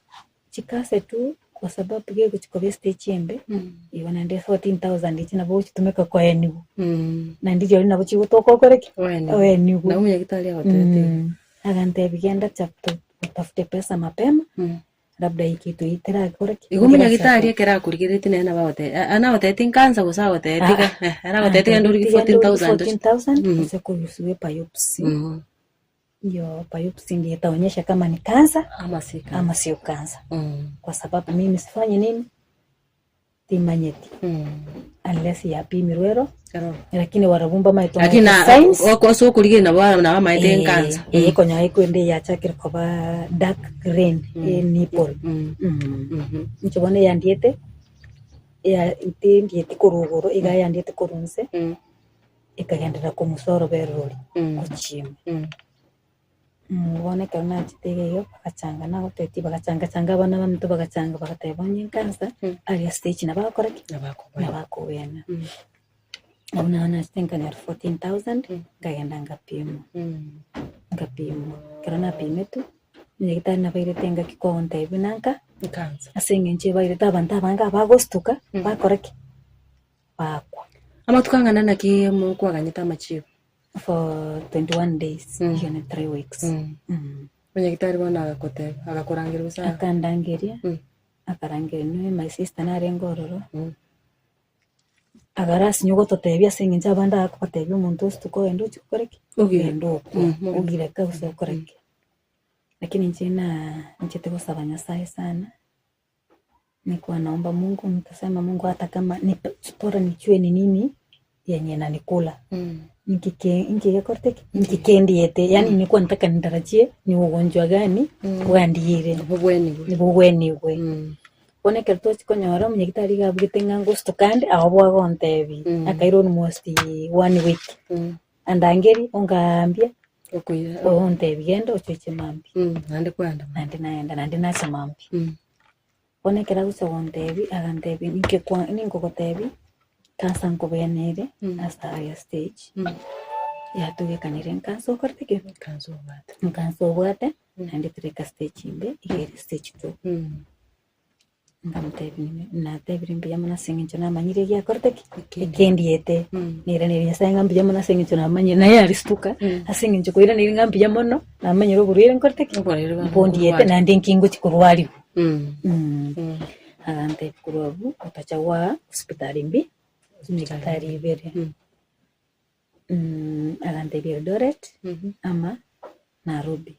S2: chikase tu kwa sababu gegochi koba estage embe, igo naende 14,000 echi nabo ogochitumeka koenigwa, naende rirorio nabo chigotoka okore ki? Oenigwe.
S3: Nabo omonyagitari agotebetie igo.
S2: Agantebia genda chapter utafute pesa mapema, labda hii kitu hii terakore ki?
S3: Igo omonyagitari ekero akorigereretie nere nabo agote anagotebetie nkansa gose agotebetie iga ere agotebetie genda origie 14,000
S2: 14,000 ase korusiwa ebiopsy. Hiyo biopsy ndiyo itaonyesha kama ni kansa
S3: Ama si kansa.
S2: ama sio kansa kwa sababu mimi sifanye nini timanyeti unless yapimirwe ero
S3: Ero.
S2: lakini barabwo mbamaete
S3: Lakini
S2: omanyete signs
S3: ase okorigereria nabo nabamaete enkansa.
S2: Eh, ekonyora ekwende yachakire koba dark green enipple Inche bono eyandiete eya tindieti korwa igoro iga eyandiete korwa inse Ekagenderera kong'usa orobere roria gochia ime. Bono ekero nachete iga iga bagachanga nagotebitie bagachanga changa abana baminto bagachanga bagateba onye nkansa aria stage nabo agokora ki? Nabo akogenda. Abwo nabo nachete nkanyora 14,000 nkagenda nkapimwa, nkapimwa. Ekero napimetwe, nyagetari nabairete engaki kogontebia buna nka, ase eng'encho ebairete abanto abange abagostuka bakora ki? Bakwa.
S3: Amatuko ang'ana naki mokwaganyete amachibo?
S2: For 21 days, eyio ne 3 weeks.
S3: Omonyagitari bono agagoteba, agakorangeria gose aga-
S2: Akandangeria, akarangeria noe my sister narenge ororo, agarasinye gototebia ase eng'encho abande agobatebia omonto osutuke ogende ochie gokora ki?
S3: Ogire.
S2: Ogende okwe, ogire gose okore ki. Lakini inche na nchete gosaba Nyasaye sana. Nikuwa naomba Mungu nikasema Mungu hata kama nipe bora nijue ni nini yenye inanikula nki ke nki gekorete ki nki kendiete yaani nikuwa nataka nitarajie ni ugonjwa gani bwandiire
S3: Bobwenigwe.
S2: bobwenigwe bono ekero twachia konyora omonyagitari iga abugete ng'a ngosutoka ande ago bwagontebia akaira almost one week andangerie ongaambia
S3: Okoira.
S2: Ogontebia genda ochoche mambia.
S3: Naende kwenda mambia.
S2: Naende naenda naende nacha mambia. Bono ekero agocha gontebia, agantebia ninki kwa ninkogotebia, kansa nkobeanere ase aya stage, yatugekanire nkansa okorete ki?
S3: Nkansa obwate.
S2: Nkansa obwate, naende tereka stage ende, iga ere stage two. Nkamotebia natebire mbuya mono ase eng'encho namanyire egiakorete ki? Ekendiete. Nairaneirie Nyasaye ng'a mbuya mono ase eng'encho namanyire, naye aristuka, ase eng'encho koiraneria ng'a mbuya mono, namanyire oborwaire nkorete ki?
S3: Oborwaire bwa-
S2: Mbondiete naende nki ngochia korwariwa. Agantebia korwa abwo, otachagua hospitali mbi, hospitali ibere. Agantebia Eldoret ama Nairobi.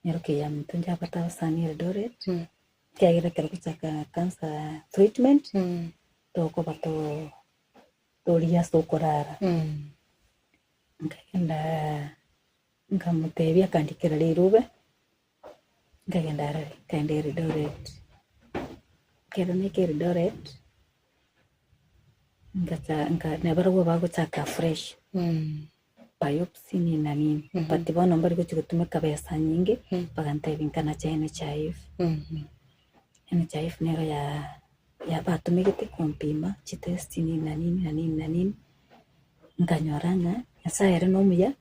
S2: Nyaroke ya minto njabate abasani Eldoret, ekiagera ekero gochaka cancer treatment, tokoba too torigia ase okorara. Nkagenda nkamotebia akandikera rirube, nkagenda arare, nkaenda Eldoret. Ekero naika Eldoret, ngacha nka nabarabwo bagochaka fresh. Biopsy nini na nini but bono mbari gochia gotumeka besa nyinge bagantebia nkanache NHIF. NHIF nero ya ya batumegete kompima chitest nini na nini na nini na nini, nkanyora ng'a Nyasaye ere nomuya,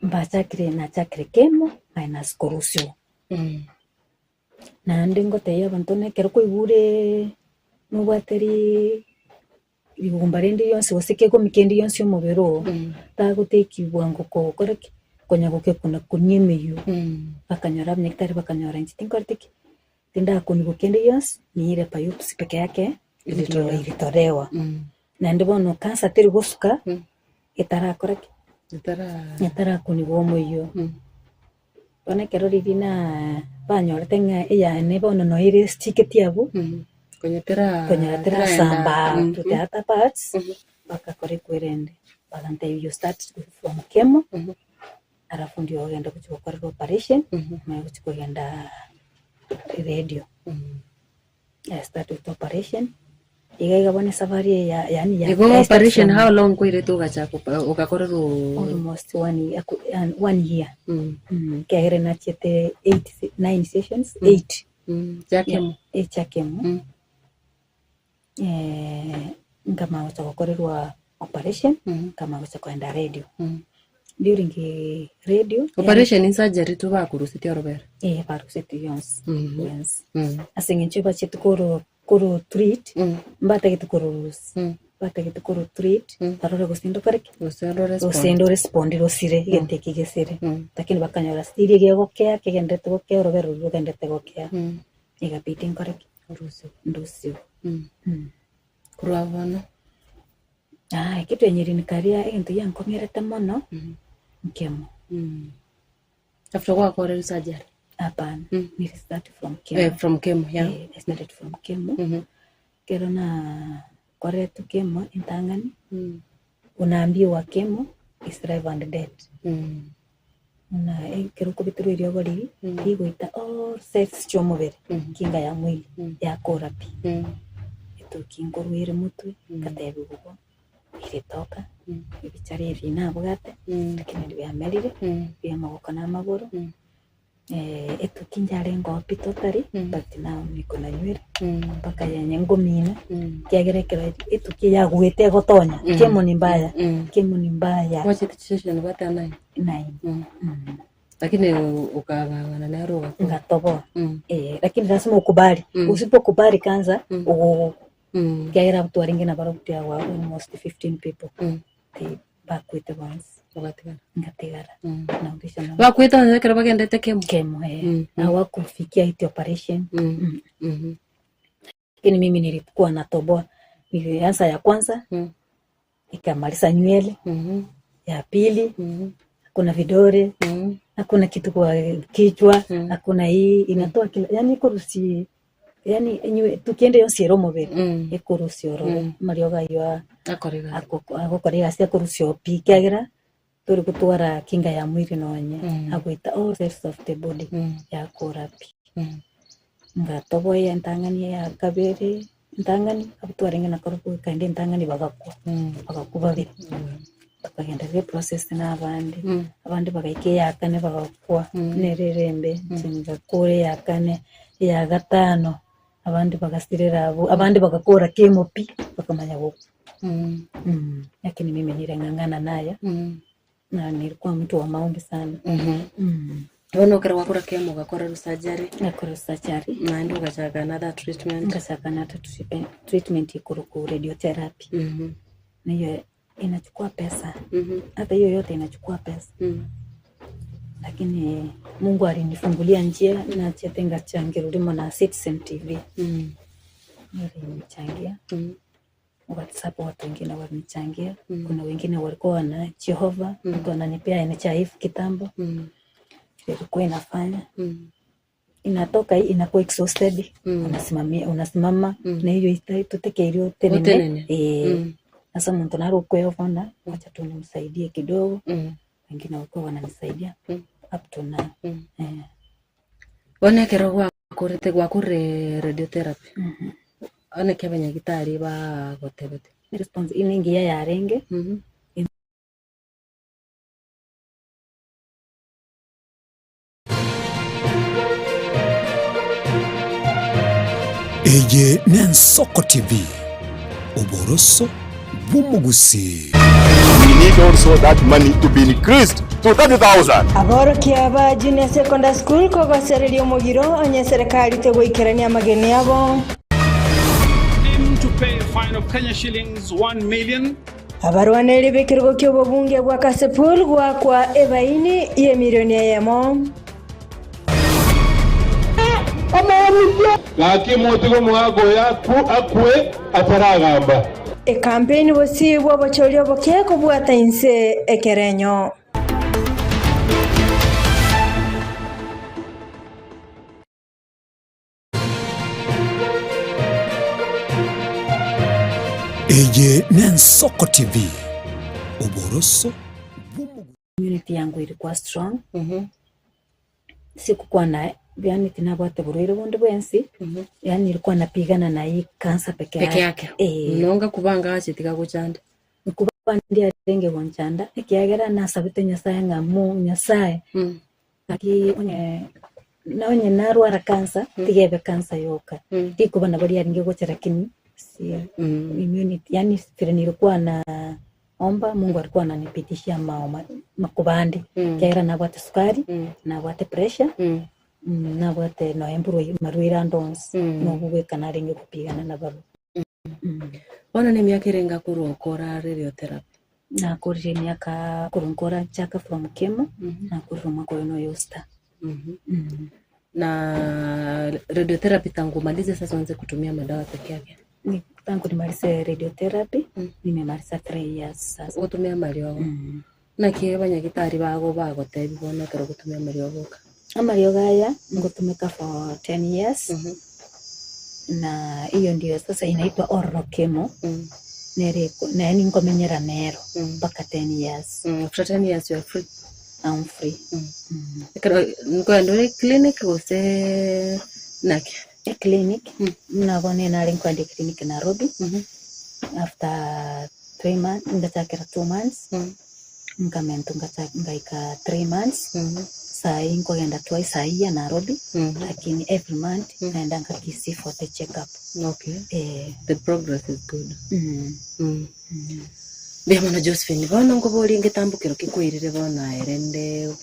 S2: mbachakire nachakire chemo minus korusiwa. Naende ngotebia abanto buna ekero kwaigure nobwate rii. Rigumba rinde rionsi gose kegomi kende gionsi omobere oo, tagoteki bwango kogokora ki? Konya gokekuna kunia emeyio. Bakanyora abanyagitari bakanyora inche tinkoreti ki? Tindakunigwa kende gionsi, niire biopsy peke yake
S3: Ilitolewa.
S2: ilitolewa. Naende bono cancer teri gosuka, etarakora ki? Etarakunigwa omoyio. Bono ekero riria naa banyorete ng'a eyane bono noyo ere estiketi abwo,
S3: Konya tera
S2: konyora
S3: teraenda
S2: terasamba to the other parts, bagakora ekwerende, bagantebia you start from chemo, alafu ndio ogende gochia gokorerwa operation, omanye gochia kogenda radio. I start with operation, iga iga bono esafari eye ya yaani ya
S3: Igo
S2: I start
S3: operation
S2: from
S3: how long kwairete ogachaka opa- ogakorerwa
S2: almost one year, aku- yani one year ekiagera nachiete eight se- nine sessions eight
S3: chia chemo
S2: chia chemo nkamanya gocha gokorerwa operation nkamanya gocha kogenda radio. During radio.
S3: Operation surgery tu bakorusetie orobere?
S2: Eh, barusetie yonsi. Yonsi. Ase eng'encho bachete koro koro treat, mbatagete kororusia. Batagete koro treat, barore gose ndokore ki?
S3: Gose ndo respond.
S2: Gose ndo respond rosire, egento eke gesire. Lakini bakanyora still egegokea, kegenderete gokea, orobere roria rogenderete gokea. Egabidi nkore ki?
S3: Orusiwe.
S2: Ndusiwe.
S3: Korwa bono.
S2: Aa ekio twenyerire karia egento giankong'erete mono, nkemo.
S3: After gwakorire surgery?
S2: Hapana, nili start from chemo.
S3: Eh, from chemo, yeah.
S2: Eh, I started from chemo. Ekero nakoretwe chemo entang'ani, unaambiwa chemo is life and death. Buna ekero okobeterwa eriogo riria, rigoita all cells chia omobere, kinga ya mwili, yakora pi. Etoki nkorwa ere motwe, ngatebigwa bo, iretoka, ebichara ebi nabwate, lakini biamerire, bia amagoko na amagoro, etoki njarenge oo pi totally, but now niko na nywere, mpaka yenye ngomina, ekiagera ekero etoki yaguete egotonya, chemo ni mbaya, chemo ni mbaya.
S3: Gwachete chisession gwateba nine?
S2: Nine.
S3: Lakini okang'ang'ana nere ogakora.
S2: Ngatoboa. Eh, lakini lazima ukubali. Usipokubali kanza, ogogo. Ekiagera abwo twarenge nabarobwo twagwa almost 15 people. They bakwete bonsi.
S3: Ogatigara.
S2: Ngatigara. Naubisha na
S3: Bakwete onye ekero bagendete chemo?
S2: Chemo, eh. Hawakufikia iti operation. Lakini mimi nilikuwa natoboa. Nilianza ya kwanza, ikamaliza nywele. Ya pili, hakuna vidore, hakuna kitu kwa kichwa, hakuna hii inatoa kila, yani ikorusi, yani enywe tukiende yonsi ere omobere, ekorusi ororo, amariogo aywo
S3: Akorega.
S2: agokora egasi akorusia pi ekiagera tori gotwara kinga ya mwiri nonye, agoita all cells of the body yakora pi. Ngatoboa entang'ani ya kabere, entang'ani abwo twarenge nakorokwo goika entang'ani bagakwa, bagakwa babere. Tokagendereria eprocess na abande, abande bagaika eya kane bagakwa, nere ere embe, inche ngakora eya kane, eya gatano, abande bagasirera abwo, abande bagakora chemo pi, bakamanya gokwa. Lakini mimi niling'ang'ana nayo, na nilikuwa mtu wa maombi sana.
S3: Bono ekero gwakora chemo ogakora surgery.
S2: Ngakora surgery.
S3: Naende ogachaka another treatment.
S2: Ngachaka another treatment ikorokwa radiotherapy. Na hiyo inachukua pesa. Hata hiyo yote inachukua pesa. Lakini Mungu alinifungulia njia na chete ngachangia rurimo na Citizen TV. Nilichangia. WhatsApp watu wengine walinichangia. Kuna wengine walikuwa wana Jehova, mtu ananipea NHIF kitambo. Ilikuwa inafanya. Inatoka hii inakuwa exhausted. Unasimamia, unasimama na hiyo itutekeire utenene.
S3: Utenene.
S2: Sasa mtu narukwevona, wacha tu nimsaidie kidogo. Wengine walikuwa wananisaidia up to now.
S3: Bono ekero gwakorete gwakorire radiotherapy. One ki abanyagitari bagotebete?
S2: Response ine engiya yarenge.
S4: Eye n'Ensoko TV, oboroso bw'omogusii.
S7: We need also that money to be increased to 30,000.
S8: Aborokia ba Junior Secondary School kogosereria omogiro onye serikali tegoikerania amageni abo.
S9: Him to pay a fine of Kenya shillings 1 million.
S8: Abarwaneri b'ekerogo ki'obobunge bwa Kasipul goakwa ebaini y'emilioni eyemo.
S10: Gaki motiga omogaka oyo akwe ataragamba.
S8: Ekampeini bosio bw'obochori oboke kobwata inse ekerenyo.
S4: Eye n'Ensoko TV, oboroso bw'omogusi.
S2: Immunity yangu ilikuwa strong. Sikukuwa na yani tinabwate burwaire bonde bwensi. Yani nilikuwa napigana na hii cancer peke
S3: Peke
S2: yake.
S3: yake. Nonga kubanga ache tiga gochanda.
S2: Nkuba ndi arenge gonchanda ekiagera nasabete Nyasaye ng'a mu Nyasaye. Aki onye na onye narwara cancer tigebe cancer yoka. Tikuba nabo riarenge gocha lakini si immunity yani vile nilikuwa na omba Mungu alikuwa ananipitishia mao makobande ekiagera nabwate sukari, nabwate pressure, nabwate nonya mborwaire marwaire ande onsi, nobwo bweka narenge kopigana nabarobwo.
S1: Bono na emiaka erenge akorwa okora radiotherapy?
S2: Nakorire emiaka korwa nkora nchaka from chemo, nakorire omwaka oyo noyo osita.
S1: Na radiotherapy tangu umalize sasa uanze kutumia madawa peke yake?
S2: Ni tangu nimalize radiotherapy, nimemaliza 3 years sasa.
S1: Ogotumia amariogo? Naki abanyagitari bago bagotebia bono ekero ogotumia amariogo oka?
S2: Amariogo aya ngotumeka for 10 years, na hiyo ndio sasa inaitwa oral chemo, nere naye ninkomenyera nero mpaka 10 years.
S1: After 10 years you are free?
S2: I'm free.
S1: Ekero nkoenda ore clinic gose naki?
S2: Eclinic, buna bono nare nkoenda eclinic Nairobi, after 3 months, ngachakera 2 months, nkamenta ngaika 3 months, sahi nkogenda twice a year Nairobi, lakini every month naendanga Kisii for the check up.
S1: Okay. The progress is good. Mbuya mono Josephine, bono nkoborie ngetambokero ki kwairire bono aye rende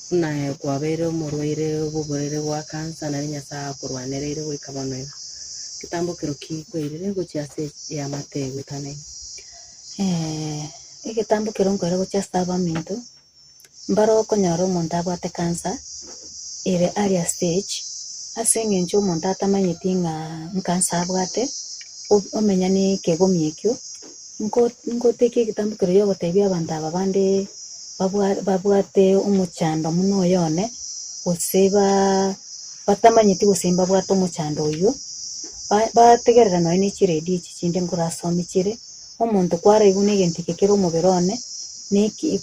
S1: buna aye kwabeire omorwaire bwa oborwaire bwa cancer nari Nyasaye akorwanereire goika bono iga. Getambokero ki kwairire gochia ase eamate egwetanaine?
S2: Egetambokero nkoira gochia ase abaminto, mbare okonyora omonto abwate cancer ere earlier stage, ase eng'encho omonto atamanyeti ng'a ncancer abwate, omenya na ekegomi ekio, ngotake egetambokero gia ogotebia abanto aba bande babwate omochando buna oyo one, gose batamanyeti gose mbabwate omochando oywo, bategerera nonye na chiredio echi chinde nkorasomie chire, omonto kwaraigwa na egento eke kere omobere one, neki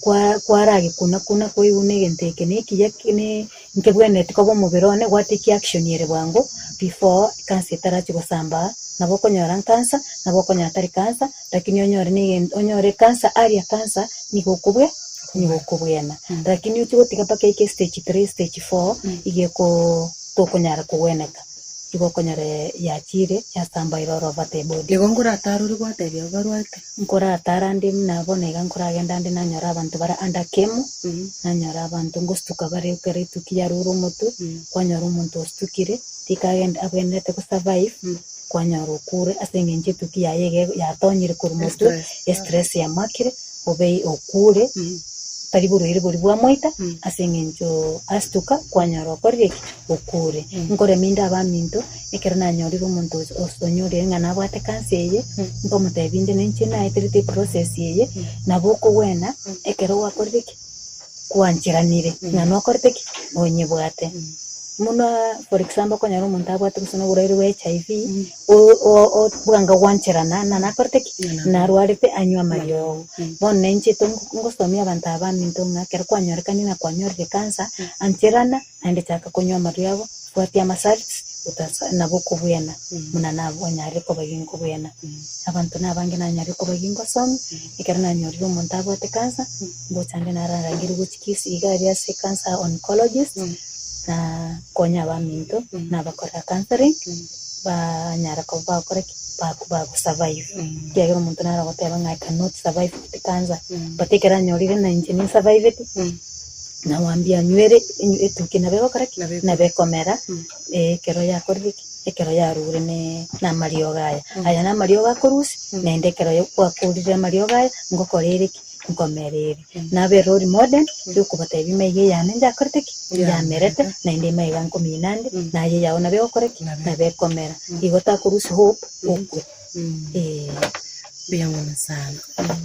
S2: kwaragekuna kuna kwaigwa na egento eke nekiya nkebwenereti koba omobere one, gwatake action ere bwango before ekansa etarachia gosambaa, nabo okonyora nkansa, nabo okonyora tari kansa, lakini onyore na egento onyore kansa aria kansa nigo okobwe nigo okobwena. Lakini ochie gotiga mpaka eike stage 3, stage 4, iga ekoo tokonyara kogweneka, igo okonyora yachire yasambaire all over the body.
S1: Igo nkoratarore gwatebia abwo barwarete?
S2: Nkoratara nde buna bono iga nkoragenda nde nanyora abanto bare under chemo, nanyora abanto ngostuka bare ekero etuki yarure omotwe, kwanyora omonto ostukire, rika abwenerete go survive, kwanyora okure ase eng'encho etuki yaye iga yatonyire korwa motwe, estress yamoakire, obe okure, tari borwaire boria bwamoita, ase eng'encho astuka kwanyora okorire ki? Okure. Nkoremia inde abaminto, ekero nanyorire omonto onyorire ng'a nabwate cancer eye, nkomotebia inde ninche naeterete eprocess eye, nabo okogwena ekero gwakorire ki? Gwancheranire ng'a nokorete ki? Nonyebwate. Buna for example okonyora omonto abwate gose na oborwaire bwa HIV, bwanga gwancherana ng'a nakorete ki? Narwarete anywe amariogo. Bono ninche ngosomia abanto aba baminto ng'a ekero kwanyorekanire ng'a kwanyorire cancer, ancherana naende chaka konywa amariogo, bwatia amasalts, nabo okobwena buna onyarire koba ginkobwena. Abanto nabange nanyarire koba gingosomia, ekero nanyorire omonto abwate cancer, ngocha nde nararangeria gochia Kisii iga aria ase cancer oncologist, na konya abaminto, nabakorera counselling, banyara koba bagokora ki? Bago survive. Ekiagera omonto naro agoteba ng'a I cannot survive with cancer, but ekero anyorire na inche ni surviveti, nawambia anywere etuki nabo egokora ki? Nabo ekomera, ekero yakorire ki? Ekero yarure na amariogo aya. Aya na amariogo akorusia, naende ekero gwakorire amariogo aya, ngokora ere ki? Nkomera ere. Nabe role model, yokobatebia maiga eyane njakorete ki? Njamerete, naende maiga nkomina nde, naye eyao nabo egokora ki? Nabo ekomera. Igo takorusia hope, okwe. Eeh.
S1: Mbuya mono sana.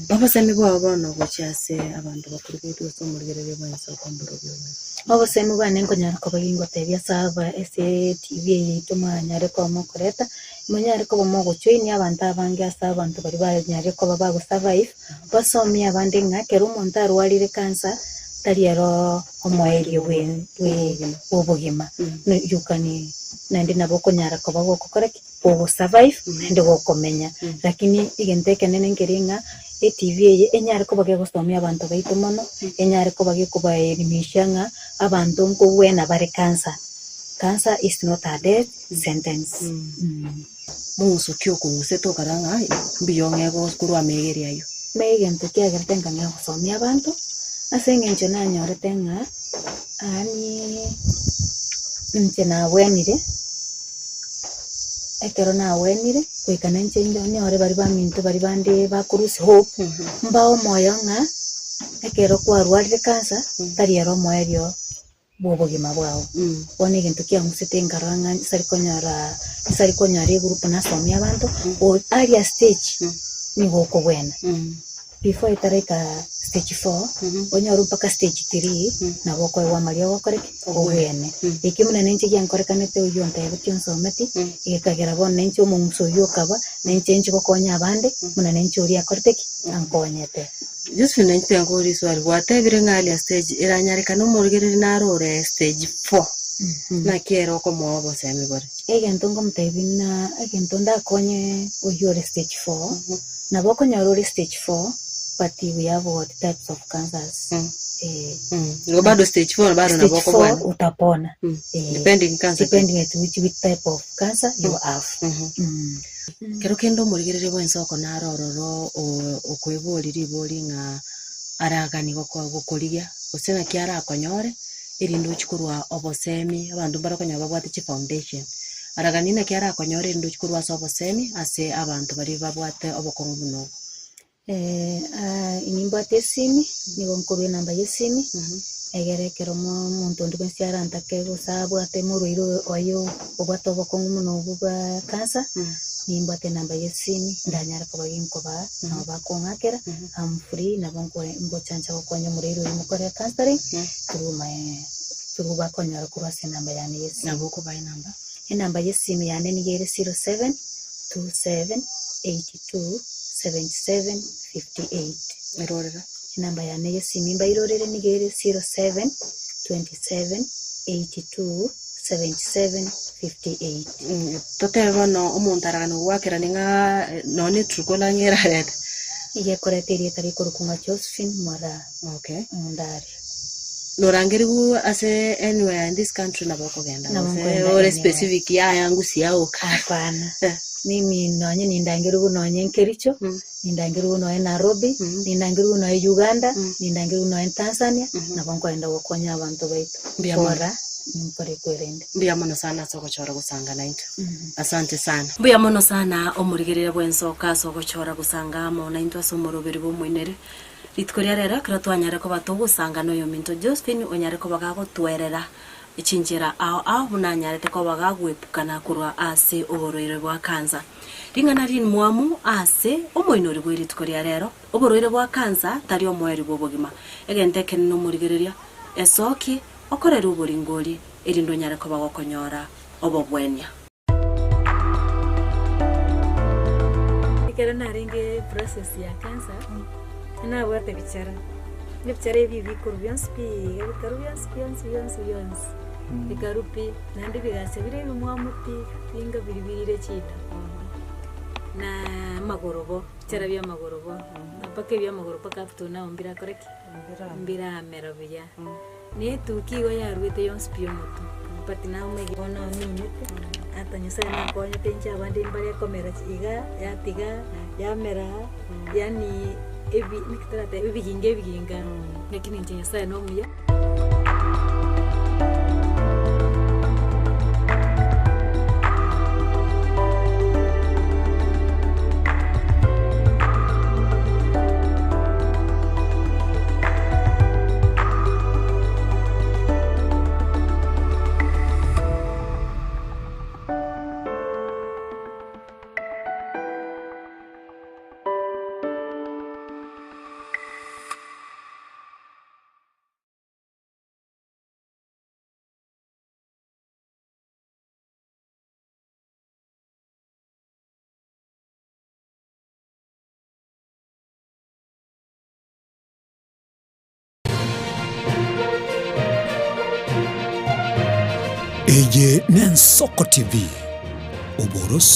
S1: Obosemi bwao bono gochia ase abanto bakorugetwe gose omorigereria bwensi okomborobia obonene.
S2: Obosemi bwane nkonyara koba gingotebia ase aba ase TV eye yaito mwanyare koba mokoreta, monyare koba mogojoinia abanto abange ase abanto baria banyarire koba bago survive, Basomie abande ng'a ekero omonto arwarire cancer tari ero omoerio bw'obogima. You can naende nabo okonyara koba gokokora ki? Gogo survive naende gokomenya. Lakini egento ekenene nkeri ng'a etv eye enyare koba gegosomia abanto baito mono, enyare koba gekobaelimisha ng'a abanto nkogwena bare cancer. Cancer is not a death sentence.
S1: Mong'uso ki okong'usete okarora ng'a mbuya ong'e korwa amaiga eria ayio?
S2: Na egento kiagerete nkang'ea gosomia abanto, ase eng'encho nanyorete ng'a yaani inche nabwenire, ekero nabwenire goika nainche nyore baria baminto baria bande bakorusia hope, mbae omoyo ng'a ekero kwarwarire cancer, tari ere omoerio bw'obogima bwao. Bono egento kiang'usete nkarora ng'a nsari konyora nsari konyora egroup nasomie abanto, o aria stage nigo okobwena. Before etaraika stage four, onyore mpaka stage three, nabo okoegwa amariogo okore ki? Obwene. Ekio buna ninche giankorekanete oyio ontebetie onsometi, egekagera bono ninche omong'uso oyio okaba, ninche inche gokonya abande, buna ninche oria akorete ki? Ankonyete.
S3: Josephine nainche nkoboria riswali, gwatebire ng'a aria stage eranyarekane omorigereria naro ore stage four, naki ere okomoa obosemi bore?
S2: Egento nkomotebia buna egento ndakonye oyio ore stage four, nabo okonyora ore stage four but we have got types of cancers eh.
S3: Igo bado stage four bado nabo
S2: Stage four
S3: okobwana?
S2: utapona eh,
S3: Depending cancer ki?
S2: depending at which which type of cancer you have.
S3: Kero kende omorigereria bw'ensoko nare ororo okoeboria ribori ng'a araganie gokorigia, gose naki arakonyore, erinde ochie korwa obosemi, abanto mbare okonyora babwate chifoundation. Araganie naki arakonyore erinde ochie korwa ase obosemi ase abanto baria babwate obokong'u buna obwo.
S2: Nimbwate esimi, nigo nkorwa enamba ya esimi, egere ekero omonto onde bwensi arantake gose abwate morwaire oye obwate obokong'u buna obwo bwa cancer, nimbwate enamba ya esimi ndanyare koba ginkobaa, nabo bakong'akera, am free nabo ngochancha gokonya omorwaire oyio mokore counselling through my through bakonyora korwa ase enamba yane ya esimi.
S3: Nabo okobaa enamba?
S2: Enamba ya esimi yane nigo ere 07 27 82 77 58.
S3: Erorera.
S2: Enamba yane y'esimi mbairorere nigo ere 07 27 82 77 58.
S3: Totebe bono omonto aragane gogoakerania ng'a nonye ne Truecaller ng'a erarete.
S2: Nigo ekoreta erieta rikorokwa ng'a Josephine Moraa
S3: Okay.
S2: Omondari.
S3: Norangerigwe ase anywhere in this country nabo okogenda
S2: Nabo
S3: gose
S2: nkoenda
S3: ore
S2: anywhere.
S3: specific yaya ngusia oka.
S2: Hapana. Mimi nonye nindangerigwe nonye Kericho, nindangerigwe nonye Nairobi, nindangerigwe nonye Uganda, nindangerigwe nonye Tanzania, nabo nkoenda gokonya abanto baito.
S3: Mbuya mono.
S2: Bora ninkore kwerende.
S3: Mbuya mono sana ase ogochora gosanga naintwe. Asante sana.
S1: Mbuya mono sana omorigereria bw'ensoka ase ogochora gosanga amo naintwe ase omoroberi bw'omoineri. Rituko ria rero ekero twanyare koba togosanga noyominto Josephine onyare koba gagotwerera chinchera ao ao buna anyarete koba gagwepukana korwa ase oborwaire bwa kansa. Ring'ana rinmwamu ase omoinori bwe rituko ria rero, oborwaire bwa kansa tari omoerio bw'obogima. Egento ekenene omorigereria, esokie, okorere oboringori, erinde onyare koba gokonyora obobwenia.
S2: Ekero narenge process ya cancer, nabwate ebichara, ebichara ebi bikorwa bionsi pi iga bikarwa bionsi bionsi bionsi bionsi, bikarwa pi, naende bigasa bire ebimwamu pi, binga biria birire chinda, na amagoro bo, ebichara bia amagoro bo, mpaka ebia amagoro mpaka up to now mbirakore ki? Mbiramera buya. Na etuki igo yaruete yonsi pi omotwe, but naumegete. Bono aminete, ata Nyasaye nankonyete inche abande mbare komera iga, yatiga, yamera aa, yaani ebi naki toratebe ebiginga ebiginga, lakini inche Nyasaye nomuya.
S4: Eye n'Ensoko TV, oboroso.